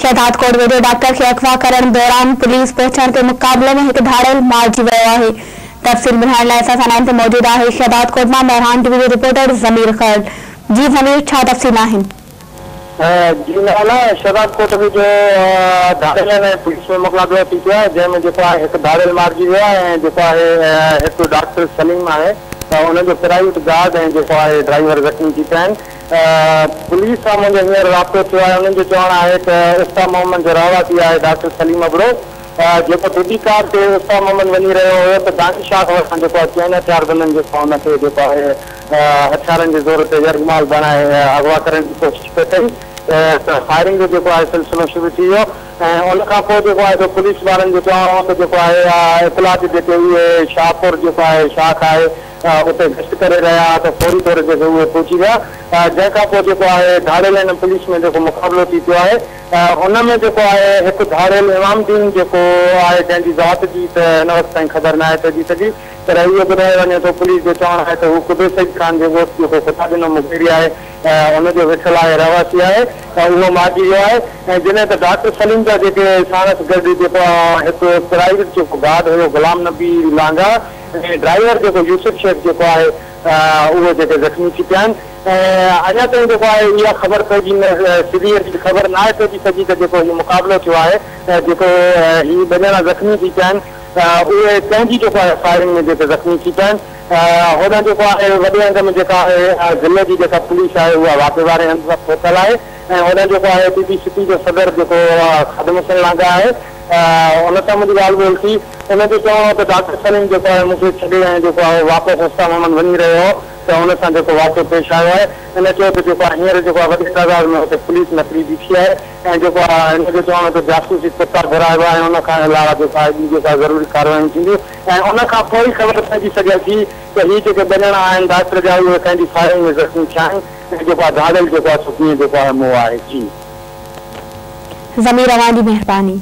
شهدادڪوٽ ويجهو ڊاڪٽر کي اغوا ڪرڻ دوران پوليس پهچڻ تي مقابلي ۾ هڪ ڌاڙيل مارجي ويو آهي. تفصيل ٻڌائڻ لاء اسان سان لائين تي موجود آهي شهدادڪوٽ مان مهراڻ ٽي وي جو رپورٽر ضمير خرل. جي ضمير ڇا تفصيل آهن؟ جي نه شهدادڪوٽ ويجهو ڌاڙيلن ۽ پوليس ۾ مقابلو ٿي پيو آهي جنهن ۾ جيڪو آهي هڪ ڌاڙيل مارجي ويو آهي ۽ جيڪو آهي هڪ ڊاڪٽر سليم آهي ان جو پرائيويٽ گارڊ ۽ جيڪو آهي ڊرائيور زخمي ٿي پيا آهن. پوليس سان منهنجو هينئر رابطو ٿيو آهي انهن جو چوڻ آهي ته استا محمد جو رهواسي آهي ڊاڪٽر سليم ابڙو جيڪو ٽوڊي ڪار تي استا محمد وڃي رهيو هيو ته داني شاخ وٽان جيڪو آهي چئن هٿياربندن جيڪو ان کي جيڪو آهي هٿيارن جي زور تي يرغمال بڻائي اغوا ڪرڻ جي ڪوشش پئي ڪئي ته فائرنگ جو جيڪو آهي سلسلو شروع ٿي ويو ۽ ان کان پوء جيڪو آهي سو پوليس وارن جو چوڻ هو ته جيڪو آهي اطلاع تي جيڪي اهي شاهپور جيڪو آهي شاخ آهي اتي گشت ڪري رهيا ها ته فوري طور جيڪي اهي پهچي ويا جنهن کان پوء جيڪو آهي ڌاڙيلن ۽ پوليس ۾ جيڪو مقابلو ٿي پيو آهي ان ۾ جيڪو آهي هڪ ڌاڙيل امام دين جيڪو آهي جنهن جي ذات جي ته هن وقت تائين خبر ناهي پئجي سگهي پر اهو ٻڌايو وڃي ٿو پوليس جو چوڻ آهي ته هو قبي سعيد خان جي ڳوٺ جيڪو خدا ڏنو مغيري آهي ان جو ويٺل آهي رهواسي آهي اهو مارجي ويو آهي ۽ جڏهن ته ڊاڪٽر سليم جا جيڪي ساڻس گڏ جيڪو هڪ پرائيويٽ جيڪو گارڊ هيو غلام نبي لانگاهه ۽ ڊرائيور جيڪو يوسف شيخ جيڪو آهي اهو جيڪي زخمي ٿي پيا آهن ۽ اڃا تائين جيڪو آهي اها خبر پئجي نه سڌي اهڙي خبر ناهي پئجي سگهي ته جيڪو هي مقابلو ٿيو آهي جيڪو هي ٻه ڄڻا زخمي ٿي پيا آهن اهي ڪنهن جي جيڪو آهي فائرنگ ۾ جيڪي زخمي ٿي پيا آهن هوڏانهن جيڪو آهي وڏي انگ ۾ جيڪا آهي ضلعي جي جيڪا پوليس آهي اها واقعي واري هنڌ تي پهتل آهي ۽ هوڏانهن جيڪو آهي پي پي سٽي جو صدر جيڪو خادم حسين لانگاهه آهي ان سان منهنجي ڳالهه ٻولهه ٿي. ان جو چوڻ هو ته ڊاڪٽر سليم جيڪو آهي مون کي ڇڏي ۽ جيڪو آهي واپس استا محمد وڃي رهيو هو ته ان سان جيڪو واقعو پيش آيو آهي. هن چيو ته جيڪو آهي هينئر جيڪو آهي وڏي تعداد ۾ اتي پوليس نفري بيٺي آهي ۽ جيڪو آهي هن جو چوڻ هو ته جاسوسي ڪتا گهرايو آهي ۽ ان کان علاوه جيڪو آهي ٻي جيڪا ضروري ڪارروايون ٿينديون ۽ ان کان پوء ئي خبر پئجي سگهي ٿي ته هي جيڪي ٻه ڄڻا آهن ڊاڪٽر جا اهي ڪنهن جي فائرنگ ۾ زخمي ٿيا آهن ۽ جيڪو آهي ڌاڙيل جيڪو آهي سو ڪيئن جيڪو آهي مئو آهي. جي. ضمير اوهان جي مهرباني.